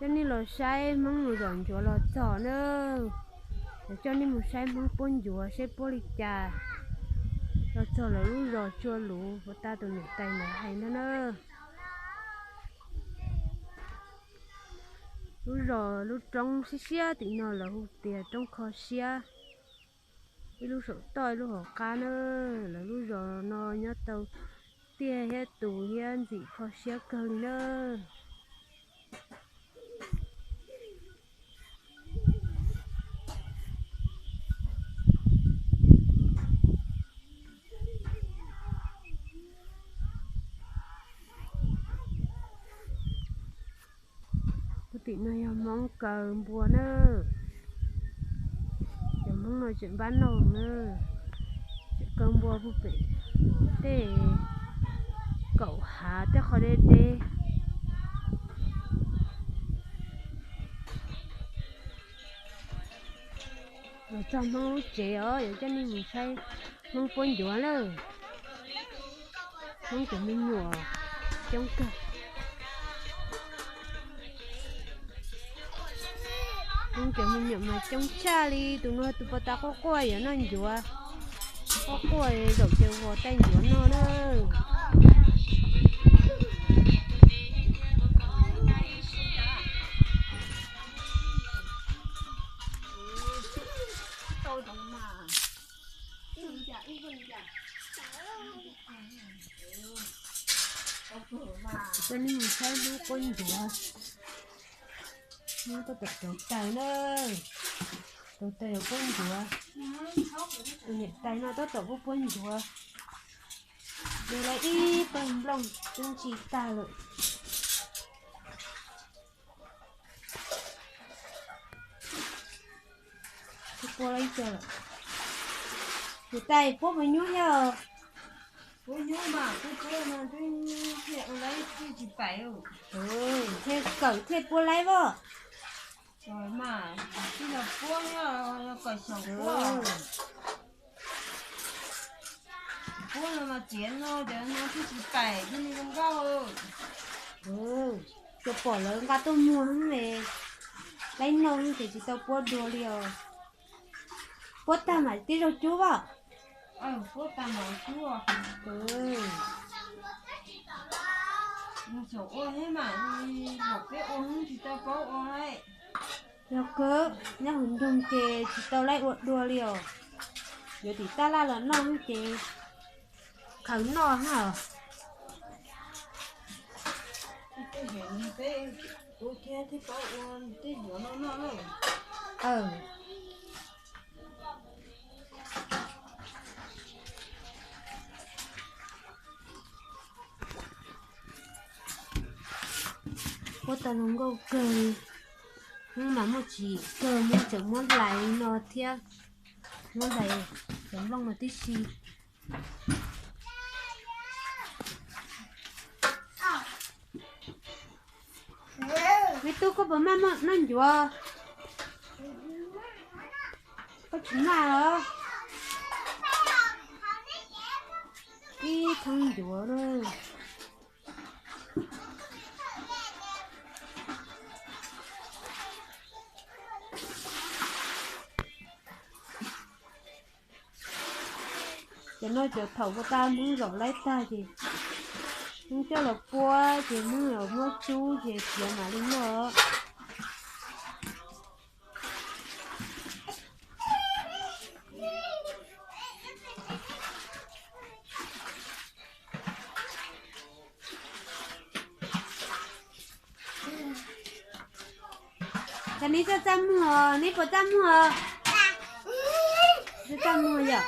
Coj nej los saib Hmoob mus zom ncuav los txog na. Coj nej mus saib Hmoob puab ncuav seb puab li cas. Los txog lawv lub zos Tsua Luv puas tas tus niam tais ntawd hais ntag na. Lub zos lub roob siab siab tim no lawv hu tias roob kho siab. Ib lub saum toj ib lub hauv qab na. Lawv lub zos no nyob tau tiaj thiab tus thiab ntxim kho siab kawg li na. Puag tim no yog Hmoob kaw npua na. Cov Hmoob no tseem npab noog na, tseem kaw npua puag pem tej kaum hav tej qhov deb deb. Los txog Hmoob lub tsev os, yuav coj nej mus saib Hmoob puab ncuav lawm. Hmoob cov me nyuam coob kawg. Hmoob cov me nyuam mas coob tshaj li, tus no tus puas tas quaj quaj yuav noj ncuav, quaj quaj zaum ces vos taij ncuav noj na. Coj nej mus saib Hmoob puab ncuav. Hmoob tab tom rauv taws na. Rauv taws yuav puab ncuav. Tus niam tais no tab tom puab puab ncuav. Yuav lawv ib pawg nplooj twb ntsis tag lawm. Puab lawv ib co lawm. Niam tais, puab puas nyuaj thiab? Puab nyuaj mas, puab puab no twb thiaj ua laib twb tsis paim. Thiaj kawm thiaj puab laib as. Mas twb yog puab, yog kawm xyaum puab. Puab no mas txiav no cov no twb tsis paim, twb li zoo nkauj. Tsuas pom lawv nqa tuaj muag xwb, laib noj ces tsis tau puab dua li os. Puab tag mam tib zaug cub as. Puab tag mam cub. Xyaum ua thiab mas, peb ua tsis tau paub ua. Yog kawg, nyob hauv nroog ces tsis tau laib ua dua li os. Yuav tim tab laj los noj ces khaws noj hab. Puab tau zoo nkauj kawg li. Hnub mas muaj tsis kawg, muab tseem muab hlais no thiab, muab hlais cov nplooj no tib si. Me tub, koj puas maj noj ncuav? Koj tsis maj los? Ib thoob ncuav na. Cov no cov thaum puag ta Hmoob zaum laib tag ces Hmoob coj los puab ces Hmoob los muab tsub ces txiav mam li noj. Cas neb txaj txaj muag, neb puas txaj muag? Txaj muag yom.